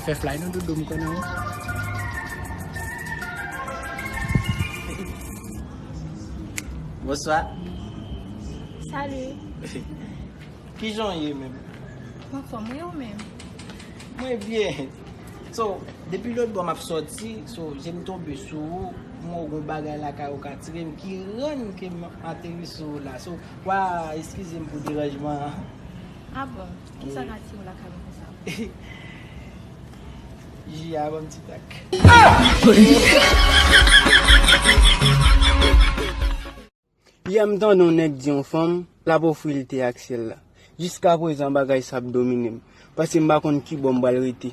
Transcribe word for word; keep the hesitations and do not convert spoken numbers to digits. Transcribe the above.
Fè fly non doudou, m konnen w. Bonswa. Salut. Kijan w ye menm? M anfòm, wi, ou menm? Mwen byen. So, depi lòt bò m ap sòti, so, je m tonbe sou ou, m wè w gon bagay lakay ou k atire m, ki rann ke m ateri sou ou la. So, wa, eskize m pou deranjman an. Ah bon? Kisa k atire w lakay mwen konsa? Ji a, ban m ti tak. Yè m tande yon nèg di yon fanm, l ap ofri l te ak syèl la. Jiskaprezan bagay sa ap domine m, paske m pa konn ki bò m pral rete.